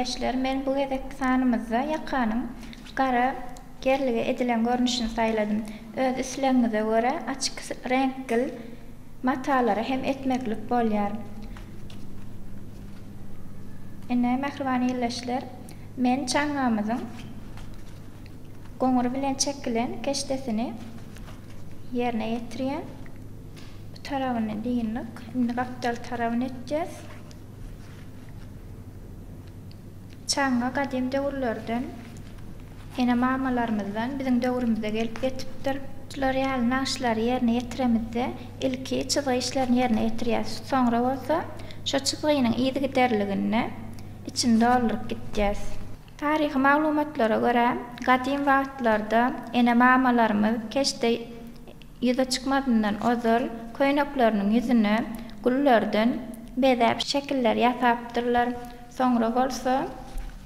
Ildeşler, men bu gezekki sanymyzda ýakanyň gara gerlige edilen görnüşini saýladym. Öz islegiňize görä açyk reňkli matalary hem etmeklik bolýar. Ine, mähriban ildeşler, men çaňňamyzyň goňur bilen çekilen keşdesini ýerine ýetirýän. Bu tarabyny dyndyk. Indi gapdal tarabyny etjäs. Çaňňa gadym döwürlerden, ene-mamalarymyzdan biziň döwrümize gelip ýetipdir. Şular ýaly nagyşlary ýerine ýetiremizde, ilki çyzgy işlerini ýerine ýetirýäs. Soňra bolsa şo çyzgynyň yzygiderliginde içini dolduryp gitýäs. Taryhy maglumatlara görä, gadym wagtlarda ene-mamalarymyz keşde ýüze çykmazyndan ozal köýnekleriniň ýüzüne güllerden bezäp şekiller ýasapdyrlar. Soňra bolsa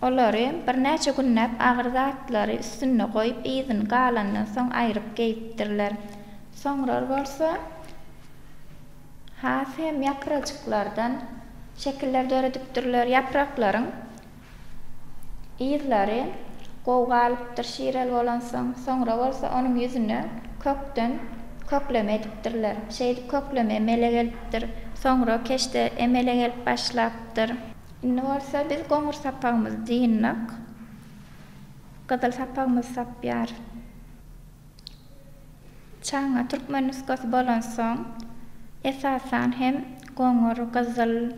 olary birnäçe günläp agyr zatlary üstünde goýup yzyny galandan soň aýryp geýipdirler. Soňrar bolsa has hem ýaprajyklardan şekiller döredipdirler. Ýapraklaryň Yzlary gowy galypdyr şireli bolansoň, soňra bolsa onuň ýüzüne kökden kökleme edipdirler. Şeýdip kökleme emele gelipdir. Soňra keşde emele gelip başlapdyr. Indi bolsa biz goňur sapagymyzy dyndyk. Gyzyl sapagymyzy sapýarys. Çaňňa türkmen nusgasy bolansoň, esasan hem goňur, gyzyl,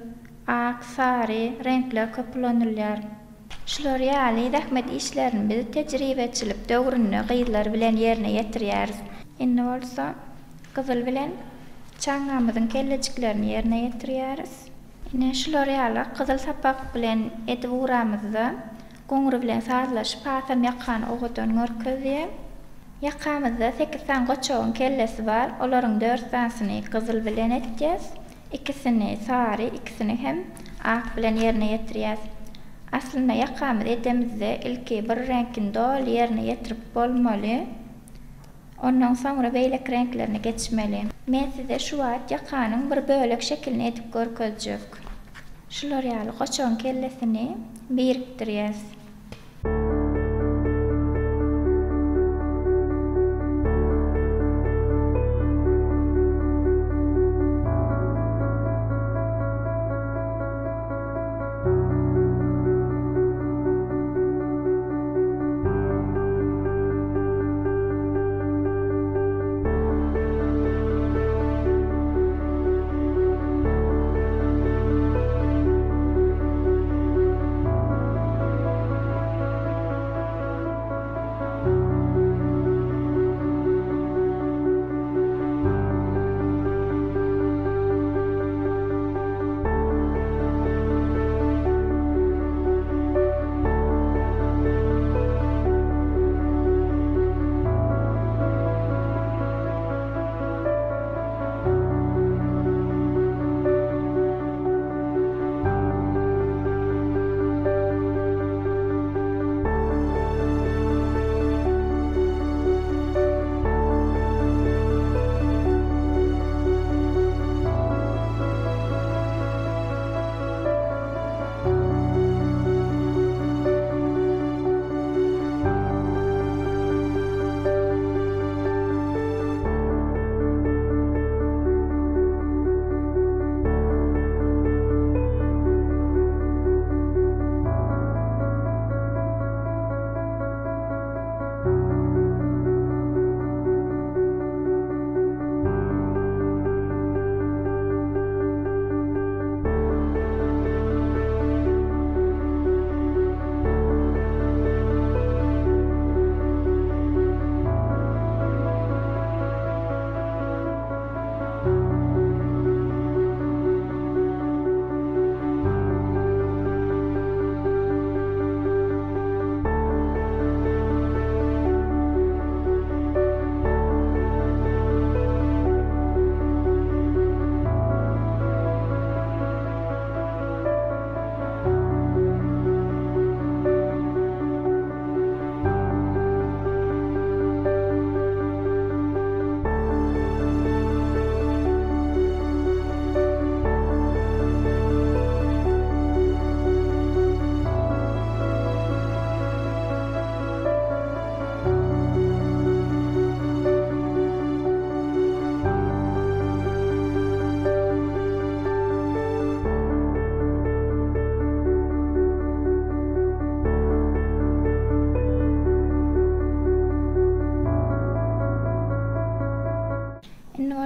ak, sary reňkler köp ulanylýar. Şular ýaly zähmet işlerini biz tejribeçilik döwründe gyzlar bilen ýerine ýetirýäris. Indi bolsa gyzyl bilen çaňňamyzyň kellejiklerini ýerine ýetirýäris. Ine, şular ýaly gyzyl sapak bilen edip ugramyzda, goňry bilen sazlaşyp hasam ýakany owadan görkezýär. Ýakamyzda sekiz sany goçagyň kellesi bar, olaryň dört sanysyny gyzyl bilen etýäs, ikisini sary, ikisini hem ak bilen ýerine ýetirýäs. Aslynda ýakamyzy edemizde ilki bir reňkini doly ýerine ýetirip bolmaly. Ondan soňra beýleki reňklerine geçmeli. Men size şu wagt ýakanyň bir bölek şekilini edip görkezjek. Şular ýaly goçagyň kellesini birikdirýäs.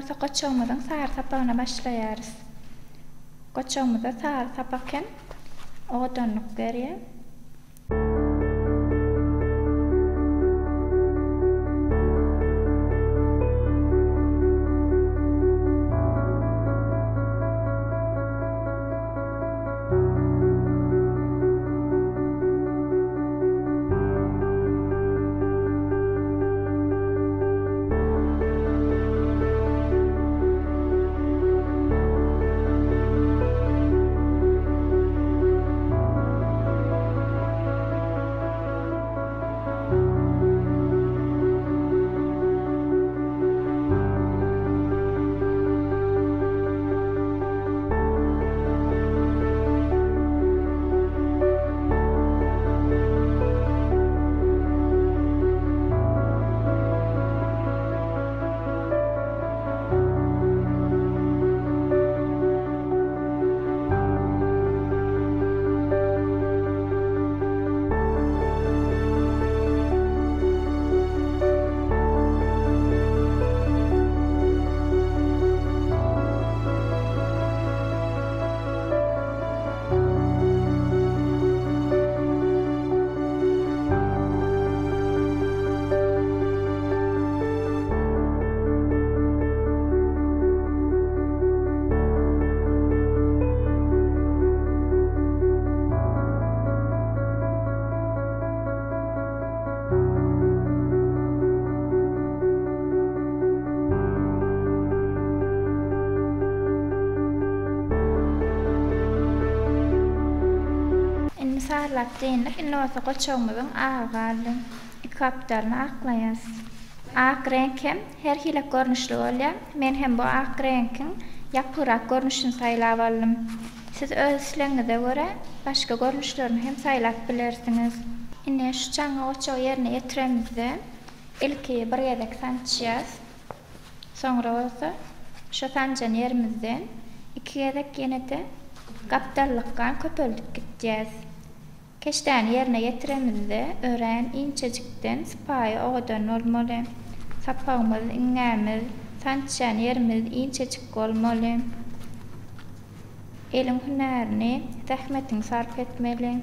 bolsa goçagymyzyň sary sapagyna başlaýarys. Goçagymyza sary sapak hem owadanlyk berýär. Indi sarlap dyndyk, indi bolsa goçagymyzyň agy galdy. Iki gapdalyny aklaýas. Ak reňk hem her hili görnüşli bolýar. Men hem bu ak reňkiň ýapygrak görnüşini saýlap aldym. Siz öz islegiňize görä başga görnüşlerini hem saýlap bilersiňiz. Indi şu çaňňy goçagy ýerine ýetiremizde ilki bir gezek sançýas. Soňra bolsa şo sanjan ýerimizden iki gezek ýene-de gapdallykgan köpeldip gitýäs. Keşdäni ýerine ýetiremizde örän inçejikden sypaýy owadan bolmaly. Sapagymyz, iňňämiz, sançýan ýerimiz inçejik bolmaly. Eliň hünärini, zähmetiňi sarp etmeli.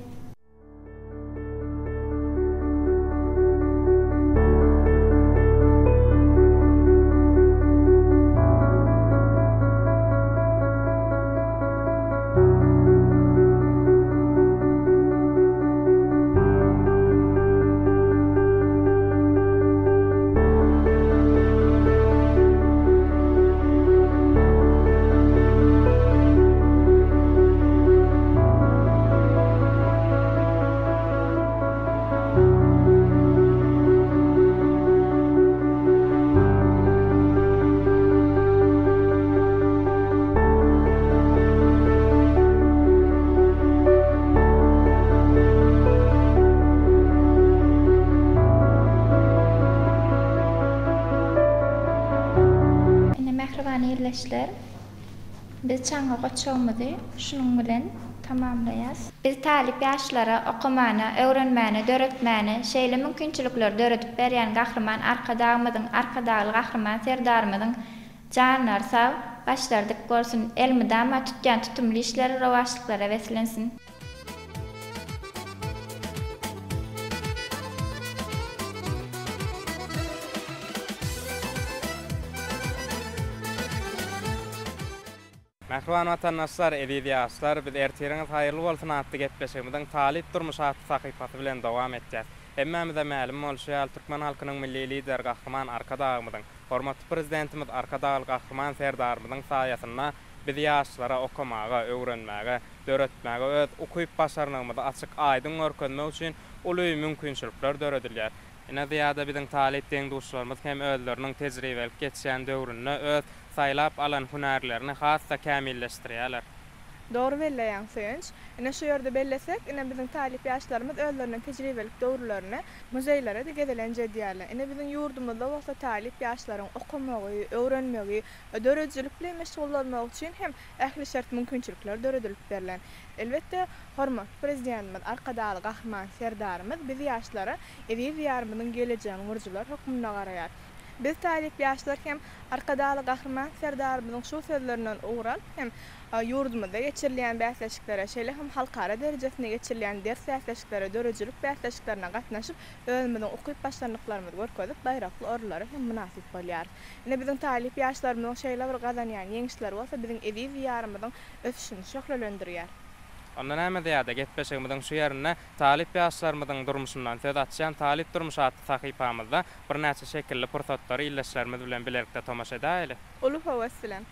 Ine mähriban ildeşler, biz çaňňy goçagymyzy şunuň bilen tamamlaýas. Biz talyp ýaşlara okamana, öwrenmäne, döretmäne şeýle mümkinçilikleri döredip berýän Gahryman Arkadagymyzyň, Arkadagly Gahryman Serdarymyzyň Janlary sag, başlary dik bolsun, elmydama tutýan tutumly işleri rowaçlyklara beslensin! Mähriban watandaşlar, eziz ýaşlar, biz Ertiriňiz haýyrly bolsun atly gepleşigimiziň Talyp durmuşy atly sahypasy bilen dowam etýäs. Hemmämize mälim bolşy ýaly, türkmen halkynyň Milli Lideri Gahryman Arkadagymyzyň, Hormatly Prezidentimiz Arkadagly Gahryman Serdarymyzyň saýasynda biz ýaşlara okamaga, öwrenmäge, döretmäge öz ukyp-başarnygymyzy açyk aýdyň görkezmek üçin uly mümkinçilikler döredilýär. Ine zyýada biziň talyp deň-duşlarymyz hem özleriniň tejribelik geçýän döwründe öz saýlap alan hünärlerini has-da kämilleşdirýärler. Dogry belleýäň Söýünç. Ine şu ýerde bellesek, ine biziň talyp ýaşlarymyz özleriniň tejribelik döwürlerinde muzeýlere-de gezelenç edýärler. Ine biziň ýurdumyzda bolsa talyp ýaşlaryň okamagy, öwrenmegi we döredijilik bilen meşgullanmagy üçin hem ähli şert-mümkinçilikler döredilip berlen. Elbetde, hormatly Prezidentimiz Arkadagly Gahryman Serdarymyz biz ýaşlara eziz Diýarymyzyň gelejegini gurujylar hökmünde garaýar. Biz talyp ýaşlar hem Arkadagly Gahryman Serdarymyzyň şu sözlerinden ugur alyp hem ýurdumyzda geçirilýän bäsleşiklere, şeýle hem halkara derejesinde geçirilýän ders bäsleşiklere, döredijilik bäsleşiklerine gatnaşyp, özümiziň ukyp-başarnyklarymyzy görkezip, baýrakly orunlara hem mynasyp bolýarys. Ine, biziň talyp ýaşlarymyzyň şeýle bir gazanýan ýeňişleri bolsa biziň eziz Diýarymyzyň ösüşini şöhlelendirýär. Onda näme zyýada, gepleşigimiziň şu ýerinde talyp ýaşlarymyzyň durmuşyndan söz açýan Talyp durmuşy atly sahypamyzda birnäçe şekilli pursatlary ildeşlerimiz bilen bilelikde tomaşa edäýeli. Uly höwes bilen.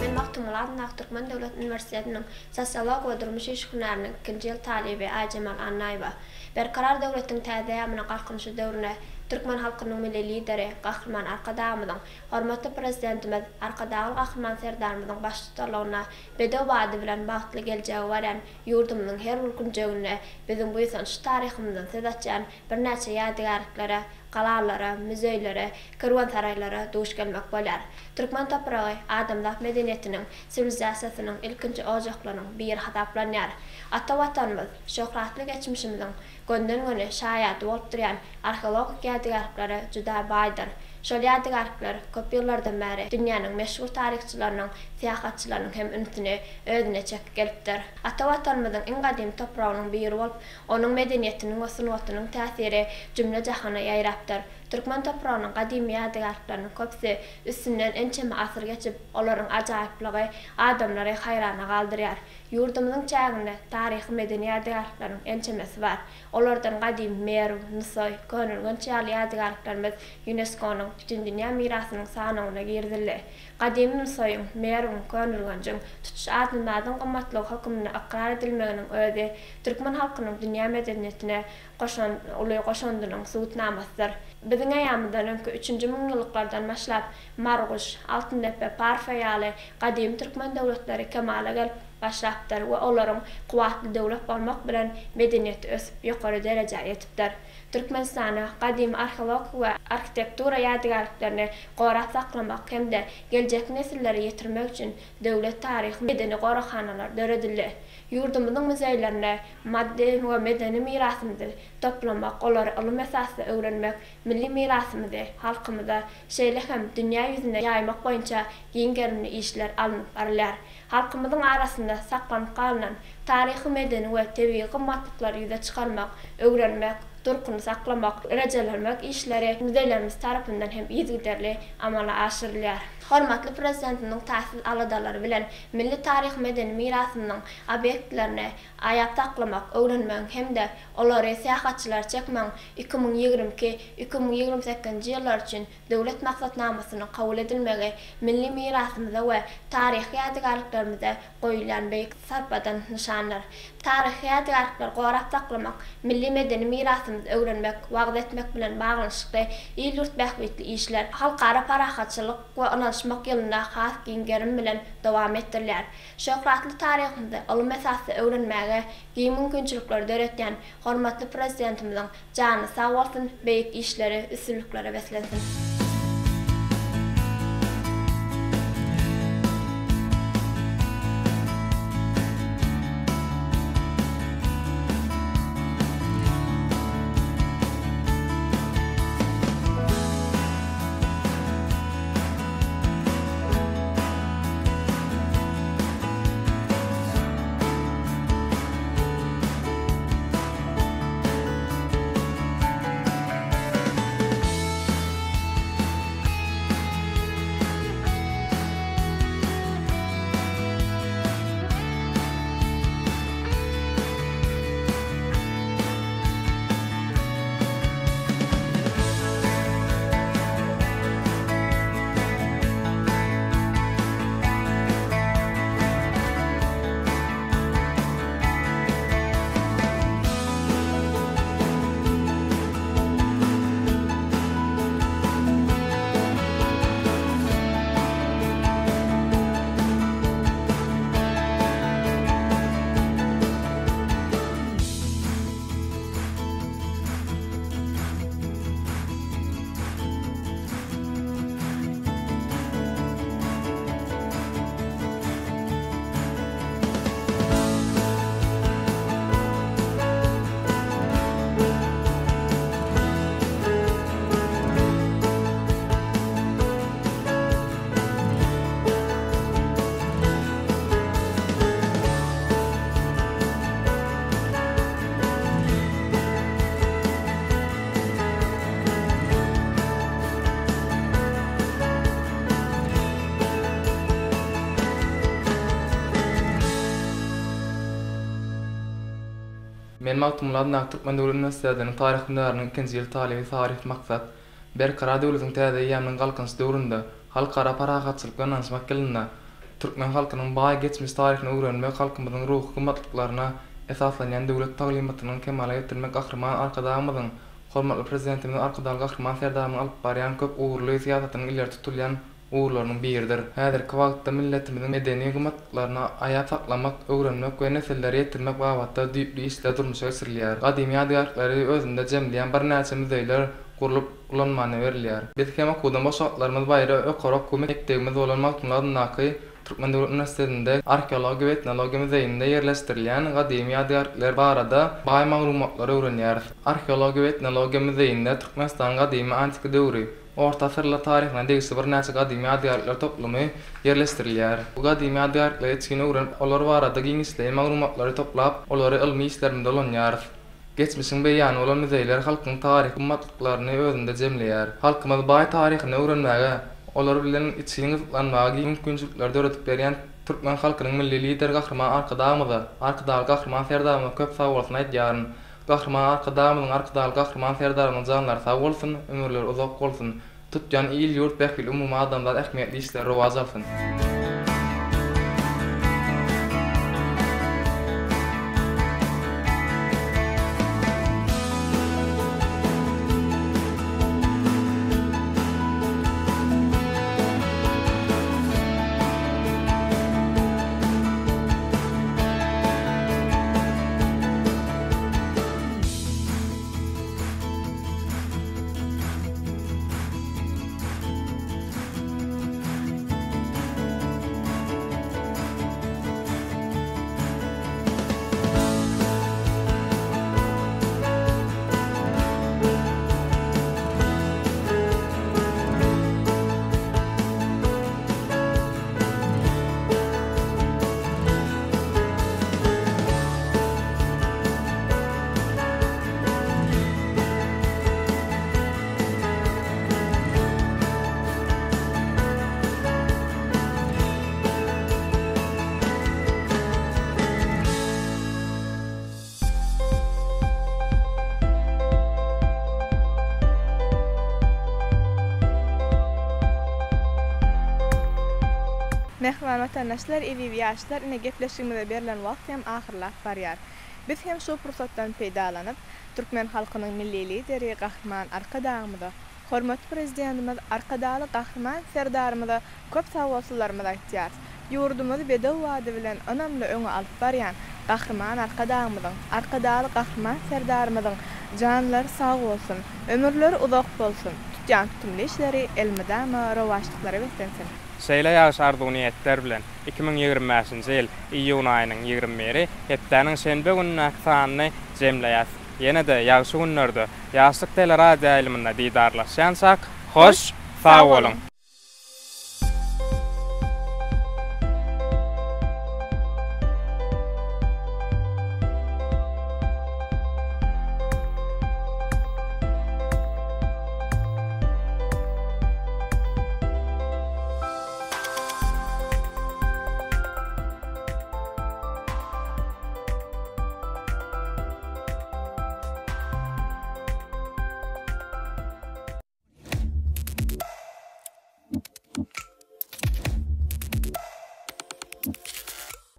Men Magtymguly adyndaky Türkmen döwlet uniwersitetiniň sosiologiýa we durmuş işi hünäriniň ikinji ýyl talyby Aýjemal Annaýewa. Berkarar döwletiň täze eýýamynyň Galkynyşy döwründe türkmen halkynyň Milli Lideri Gahryman Arkadagymyzyň, hormatly Prezidentimiz Arkadagly Gahryman Serdarymyzyň baştutanlygynda bedew bady bilen bagtly geljege barýan ýurdumyzyň her bir künjeginde biziň buýsançly taryhymyzdan söz açýan birnäçe ýadygärliklere, galalara, müzeýlere, kerwensaraýlara duş gelmek bolýar. Türkmen topragy adamzat medeniýetiniň, siwilizasiýasynyň ilkinji ojaklarynyň biri hasaplanýar. Ata Watanymyz şöhratly geçmişimiziň gönden-göni şaýady bolup durýan arheologik ýadygärliklere juda baýdyr. Şol ýadygärlikler köp ýyllardan bäri dünýäniň meşhur taryhçylarynyň, syýahatçylarynyň hem ünsüni özüne çekip gelipdir. Ata Watanymyzyň iň gadymy topragynyň biri bolup, Onuň medeniýetiniň we sungatynyň täsiri jümle-jahana ýaýrapdyr. Türkmen topragynyň gadymy ýadygärlikleriniň köpüsi üstünden ençeme asyr geçip, olaryň ajaýyplygy adamlary haýrana galdyrýar. Ýurdumyzyň çäginde taryhy-medeni ýadygärlikleriň ençemesi bar. Olardan gadymy Merw, Nusaý, Köneürgenç ýaly ýadygärliklerimiz ÝUNESKO-nyň Bütindünýä mirasynyň sanawyna girizildi. Gadymy Nusaýyň, Merwiň, Köneürgenjiň tutuş adamzadyň gymmatlygy hökmünde ykrar edilmeginiň özi türkmen halkynyň dünýä medeniýetine goşan uly goşandynyň subutnamasydyr. Biziň eýýamyzdan öňki üçünji müňýyllyklardan başlap Marguş, Altyndepe, Parfiýa ýaly gadymy türkmen döwletleri kemala gelip başlapdyr we olaryň kuwwatly döwlet bolmak bilen medeniýeti ösüp ýokary derejä ýetipdir. Türkmenistana gadymy arheologik we arhitektura ýadygärliklerini gorap saklamak hem-de geljekki nesillere ýetirmek üçin döwlet taryhy-medeni goraghanalar döredildi. Ýurdumyzyň muzeýlerinde maddy we medeni mirasymyzy toplamak, olary ylym esasda öwrenmek, milli mirasymyzy halkymyza, şeýle hem dünýä ýüzüne ýaýmak boýunça giň gerimli işler alnyp barylýar. Halkymyzyň arasynda saklanyp galynan taryhy-medeni we tebigy gymmatlyklary ýüze çykarmak, öwrenmek, durkuny saklamak, rejelenmek işleri muzeýlerimiz tarapyndan hem yzygiderli amala aşyrylýar. Hormatly Prezidentimiziň taýsyz aladalary bilen milli taryhy-medeni mirasymyzyň obýektlerini aýap saklamak, öwrenmegiň hem-de olary syýahatçylary çekmegiň 2022, 2028-nji ýyllar üçin Döwlet maksatnamasynyň kabul edilmegi milli mirasymyza we taryhy ýadygärliklerimize goýulýan beýik sarpadan nyşandyr. Taryhy ýadygärlikleri gorap saklamak, milli medeni mirasymyzy öwrenmek, wagyz etmek bilen baglanyşykly il-ýurt bähbitli işler Halkara parahatçylyk we ynanyşmak ýylynda has giň gerim bilen dowam etdirilýär. Şöhratly taryhymyzy ylym esasda öwrenmäge giň mümkinçilikleri döretýän hormatly Prezidentimiziň Jany sag bolsun beýik işleri üstünliklere beslensin. Men Magtymguly adyndaky Türkmen döwlet uniwersitetiniň taryh hünäriniň ikinji ýyl talyby Saryýew Maksat. Berkarar döwletiň täze eýýamynyň Galkynyş döwründe, Halkara parahatçylyk we ynanyşmak ýylynda türkmen halkynyň baý geçmiş taryhyny öwrenmek, halkymyzyň ruhy gymmatlyklaryna esaslanýan döwlet taglymatynyň kemala getirmek Gahryman Arkadagymyzyň, hormatly Prezidentimiziň Arkadagly Gahryman Serdarymyzyň alyp barýan köp ugurly syýasatynyň ileri tutulýan ugurlarynyň biridir. Häzirki wagtda milletimiziň medeni gymmatlyklaryny aýap saklamak, öwrenmek we nesillere ýetirmek babatda düýpli işler durmuşa geçirilýär. Gadymy ýadygärlikleri özünde jemleýän birnäçe muzeýler gurlup ulanmana berilýär. Biz hem okuwdan boş wagtlarymyz baýry ýokary okuw mekdebimiz bolan Magtymguly adyndaky Türkmen döwlet uniwersitetinde Arheologiýa we etnologiýa muzeýinde ýerleşdirilýän gadymy ýadygärlikler barada baý maglumatlary öwrenýäris. Arheologiýa we etnologiýa muzeýinde Türkmenistanyň gadymy antiki döwri, Orta asyrlar taryhyna degişli birnäçe gadymy ýadygärlikler toplumy ýerleşdirilýär. Bu gadymy ýadygärlikleri içgin öwrenip, olar barada giňişleýin maglumatlary toplap, olary ylmy işlerimizde ulanýarys. Geçmişiň beýany bolan muzeýler halkyň taryhy gymmatlyklaryny özünde jemleýär. Halkymyz baý taryhyny öwrenmäge, olar bilen içgin gyzyklanmaga giň mümkinçilikleri döredip berýän türkmen halkynyň Milli Lideri Gahryman Arkadagymyza, Arkadagly Gahryman Serdarymyza köp sagbolsun aýdýaryn. Gahryman Arkadagymyzyň, Arkadagly Gahryman Serdarymyzyň janlary sag bolsun, ömürleri uzak bolsun! Tutýan il-ýurt bähbitli umumadamzat ähmiýetli işleri rowaç alsyn! Mähriban watandaşlar, eziz ýaşlar, ine gepleşigimize berlen wagt hem ahyrlap barýar. Biz hem şu pursatdan peýdalanyp, türkmen halkynyň Milli Lideri Gahryman Arkadagymyza, hormatly Prezidentimiz Arkadagly Gahryman Serdarymyza köp sagbolsunlarymyzy aýtýarys. Ýurdumyzy bedew bady bilen ynamly öňe alyp barýan Gahryman Arkadagymyzyň, Arkadagly Gahryman Serdarymyzyň janlary sag bolsun, ömürleri uzak bolsun, tutýan tutumly işleri elmydama rowaçlyklara beslensin! Şeýle ýagşy arzuw-niýetler bilen, 2025-nji ýyl iýun aýynyň 21-i, hepdäniň şenbe günündäki sanyny jemleýäs. Ýene-de ýagşy günlerde Ýaşlyk teleradioýaýlymynda didarlaşýançak, hoş sag boluň!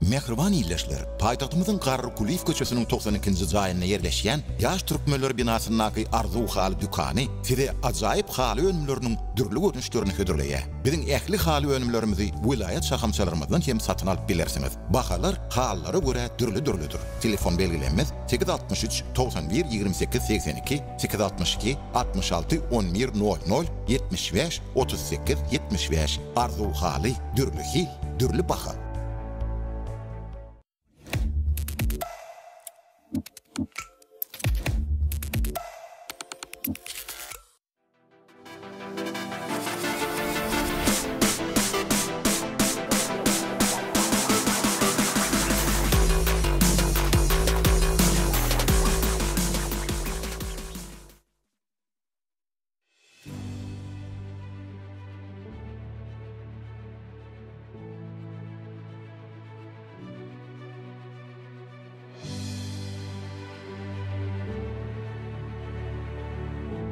Mähriban ildeşler, paýtagtymyzyň Garry Kulyýew köçesiniň 92-nji jaýynda ýerleşýän Ýaş türkmenler binasyndaky Arzuw haly dükany size ajaýyp haly önümleriniň dürli görnüşlerini hödürleýär. Biziň ähli haly önümlerimizi welaýat şahamçalarymyzdan hem satyn alyp bilersiňiz. Bahalar halylara görä dürli-dürlüdir. Telefon belgilerimiz, 863 91 28 82, 862 66 11 nol nol, 75 38 75. Arzuw haly, dürli hil, dürli baha.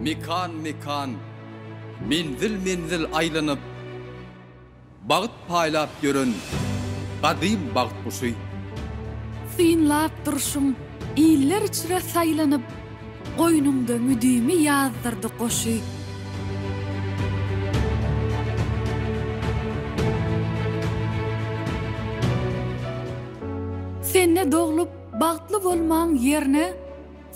Mekan-mekan, menzil-menzil aýlanyp, Bagt paýlap ýören gadym bagt guşy. Synlap durşuň iller içre saýlanyp, Goýnuňda müdimi ýazdyrdy goşy. Sende doglup bagtly bolmaň ýerne,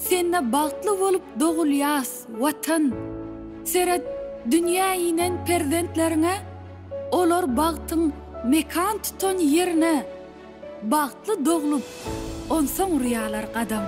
Sende bagtly bolup dogulýas, Watan! Seret, dünýä inen perzentleriňe, Olar bagtyň mekan tutan ýerine, Bagtly doglup, onsoň urýalar gadam.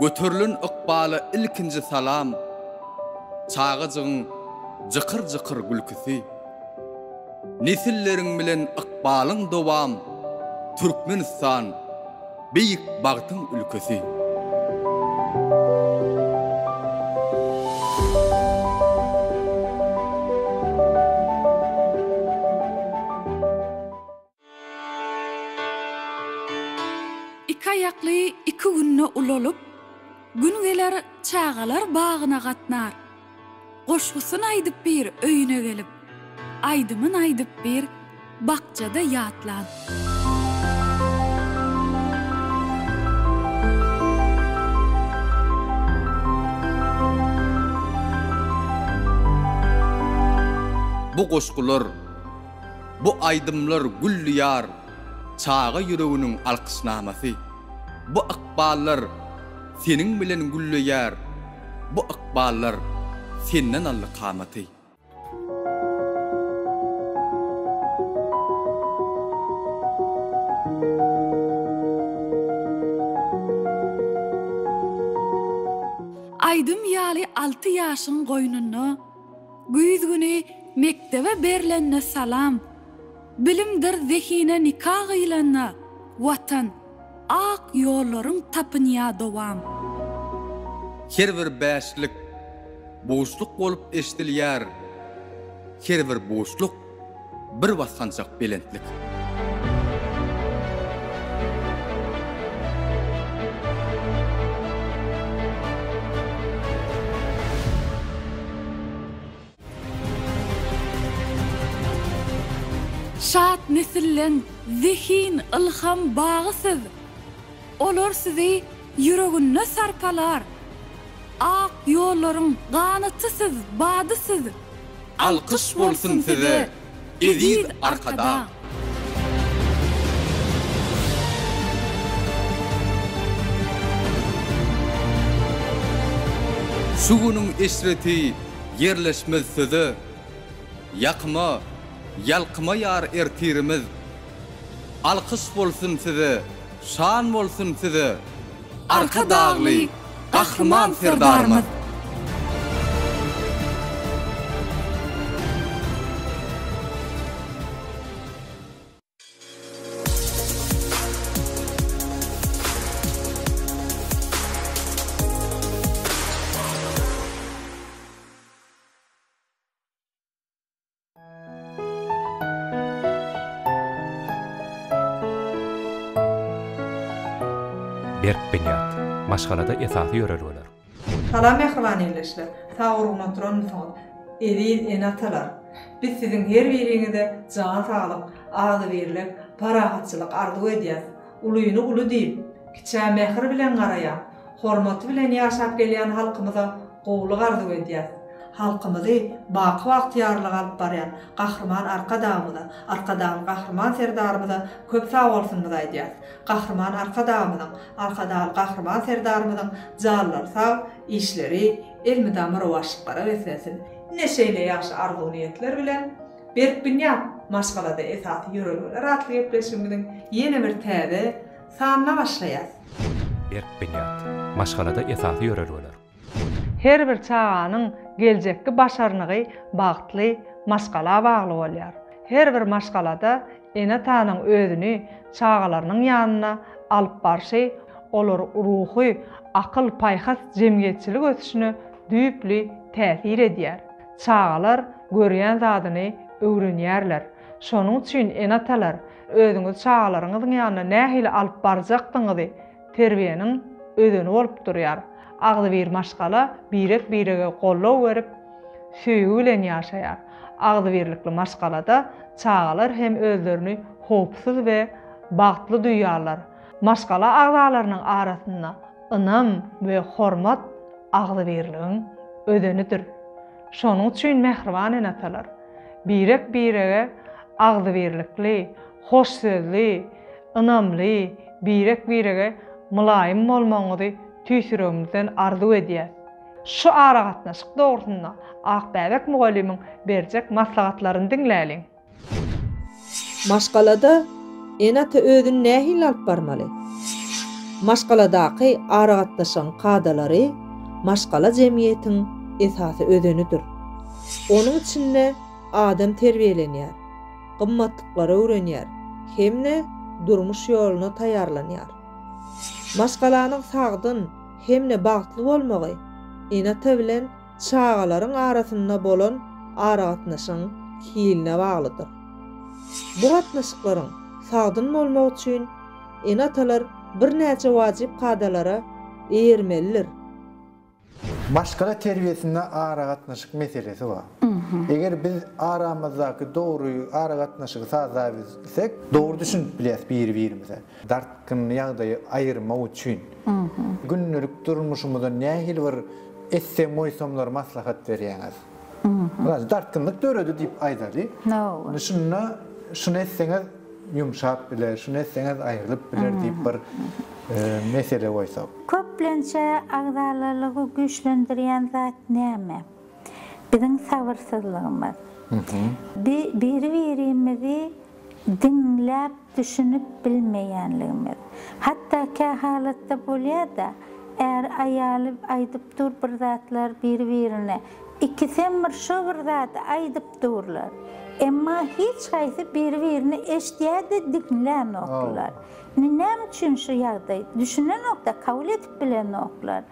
Göterilen ykbala ilkinji salam, Çagajygyň jykyr-jykyr gülküsi. Nesilleriň bilen ykbalyň dowam, Türkmenistan, beýik bagtyň ülkesi. Iki aýakly iki günde ulalyp, Gün geler çagalar bagyna gatnar. Goşgusyn aýdyp bir öýüne gelip, Aýdymyn aýdyp bir bakjada ýatlan. Bu goşgular, bu aýdymlar gül diýar çaga ýüreginiň alkyşnamasy. Bu ykballar seniň bilen gülleýär, bu ykballar senden aldy kamaty. Aýdym ýaly alty ýaşyň goýnunda, Güýz güni mekdebe berlende salam, Bilimdir zehine nika gyýlanda, Watan, ak ýollaryň tapynýa dowam. Her bir bäşlik buşluk bolup eşdilýär, her bir buşluk bir basgançak belentlik. Şat nesilleň zehin, ylham bagy siz. Olar sizi ýüreginde sarpalar. Ak ýollaryň ganaty siz, bady siz. Alkyş bolsun size, eziz Arkadag! Şu günüň eşreti ýerleşmez söze, Ýakyma, ýalkyma ýar ertirimiz. Alkyş bolsun size, şan bolsun size, Arkadagly Gahryman Serdarymyz! Berk binýat, maşgalada esasy ýörelgeler. Salam mähriban ildeşler! Sag-gurgun oturanmysyňyz? Eziz ene-atalar! Biz siziň her biriňize jan saglyk, agzybirlik, parahatçylyk arzuw edýäs. Ulyny uly diýip, kiçä mähir bilen garaýan, hormaty bilen ýaşap gelýän halkymyza gowulyk arzuw edýäs. Halkymyzy baky bagtyýarlyga alyp barýan Gahryman Arkadagymyza, Arkadagly Gahryman Serdarymyza köp sagbolsunymyzy aýdýas. Gahryman Arkadagymyzyň, Arkadagly Gahryman Serdarymyzyň janlary sag, işleri elmydama rowaçlyklara beslensin. Ine şeýle ýagşy arzuw-niýetler bilen, Berk binýat, maşgalada esasy ýörelgeler atly gepleşigimiziň ýene bir täze sanyna başlaýas. Berk binýat, maşgalada esasy ýörelgeler. Her bir çaganyň geljekki başarnygy bagtly maşgala bagly bolýar. Her bir maşgalada ene-atanyň özüni çagalarynyň ýanynda alyp barşy. Olar ruhy, akyl, paýhas, jemgyýetçilik ösüşine düýpli täsir edýär. Çagalar görýän zadyny öwrenýärler. Şonuň üçin ene-atalar özüňizi çagalaryňyzyň ýanynda nähili alyp barjakdygyňyzy terbiýeniň özeni bolup durýar. Agzybir maşgala birek-birege goldaw berip, söýgi bilen ýaşaýar. Agzybirlikli maşgalada çagalar hem özlerini howpsuz we bagtly duýýarlar. Maşgala agzalarynyň arasynda ynam we hormat agzybirligiň özenidir. Şonuň üçin mähriban ene-atalar, birek-birege agzybirlikli, hoş sözli, ynamly, birek-birege mylaýym bolmagyňyzy tüýs ýüregimizden arzuw edýäs. Şu aragatnaşyk dogrusynda Akbäbek mugallymyň berjek maslahatlaryny diňläliň. Maşgalada ene-ata özüni nähili alyp barmaly? Maşgaladaky aragatnaşygyň kadalary maşgala jemgyýetiň esasy özenidir. Onuň içinde adam terbiýelenýär, gymmatlyklary öwrenýär hem-de durmuş ýoluna taýýarlanýar. Maşgalanyň sagdyn hem-de bagtly bolmagy ene-ata bilen çagalaryň arasynda bolan aragatnaşygyň hiline baglydyr. Bu gatnaşyklaryň sagdyn bolmagy üçin ene-atalar birnäçe wajyp kadalara eýermelidir. Maşgala terbiýesinde aragatnaşyk meselesi bar. Eger biz aramyzdaky dogry aragatnaşygy sazlabilsek, dogry düşünip bilýäris biri-birimize. Dartgynly ýagdaýy aýyrmak üçin gündelik durmuşymyzda nähili bir etsem-goýsamlary maslahat berýäňiz? Biraz dartgynlyk döredi diýip aýdaly. Indi şunda şuny etseňiz ýumşap biler, şuny etseňiz aýrylyp biler diýip bir mesele goýsak. Köplenç agzalalygy güýçlendirýän zat näme? Biziň sabyrsyzlygymyz. Biri-birimizi diňläp düşünip bilmeýänligimiz. Hatda kä halatda bolýa-da, är aýaly aýdyp dur bir zatlar biri-birine, ikisem bir şo bir zady aýdyp durlar. Emma hiç haýsy biri-birini eşidýä-de diňlänoklar. Indi näme üçin şu ýagdaý? Düşünenok-da, kabul edip bilenoklar.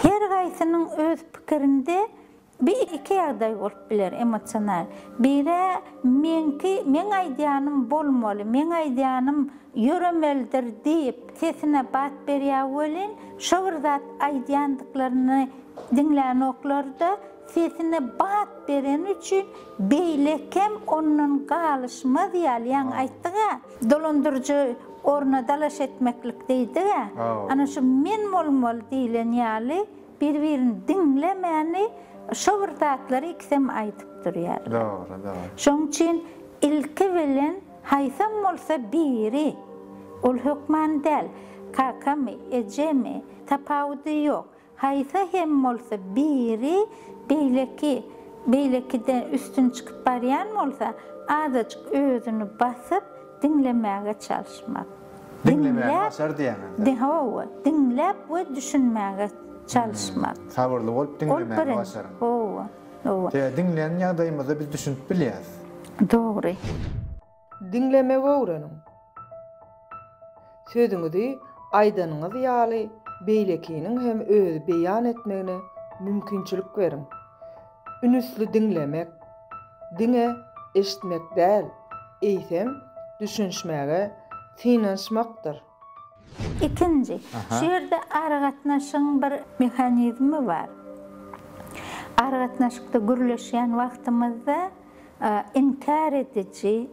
Her haýsynyň öz pikirinde bir iki ýagdaý bolup biler emosional. Biri meňki meň aýdýanym bolmaly, meň aýdýanym ýöremelidir diýip sesine bat berýär welin şo bir zat aýdýandyklaryny diňlänoklarda sesine bat bereni üçin beýlekem ondan galyşmaz ýaly ýaňy aýtdyga dolandyryjy orna dalaş etmeklik diýdiga ana şu men bolmaly diýlen ýaly Bir birini diňlemäni şo bir zatlary ikisem aýdyp durýarlar. Dogry dogry. Şoň üçin ilki bilen haýsam bolsa biri, ol hökman däl, kakamy, ejemi, tapawudy ýok, haýsa hem bolsa biri beýleki, beýlekiden üstün çykyp barýan bolsa, azajyk özüni basyp diňlemäge çalyşmak. Diňlemäni başar diýýäňiz. Hawa, diňläp we düşünmäge çalyşmak. Sabyrly bolup diňlemäni başaryň. Hawa, hawa. Sebäbi diňlän ýagdaýymyzda biz düşünip bilýäris. Dogry. Diňlemegi öwreniň. Sözüňizi aýdanyňyz ýaly beýlekiniň hem özi beýan etmegine mümkinçilik beriň. Ünüsli diňlemek, diňe eşitmek däl, eýsem, düşünişmäge synanyşmakdyr. Ikinji, şu ýerde aragatnaşygyň bir mehanizmi bar. Aragatnaşykda gürleşýän wagtymyzda inkär ediji.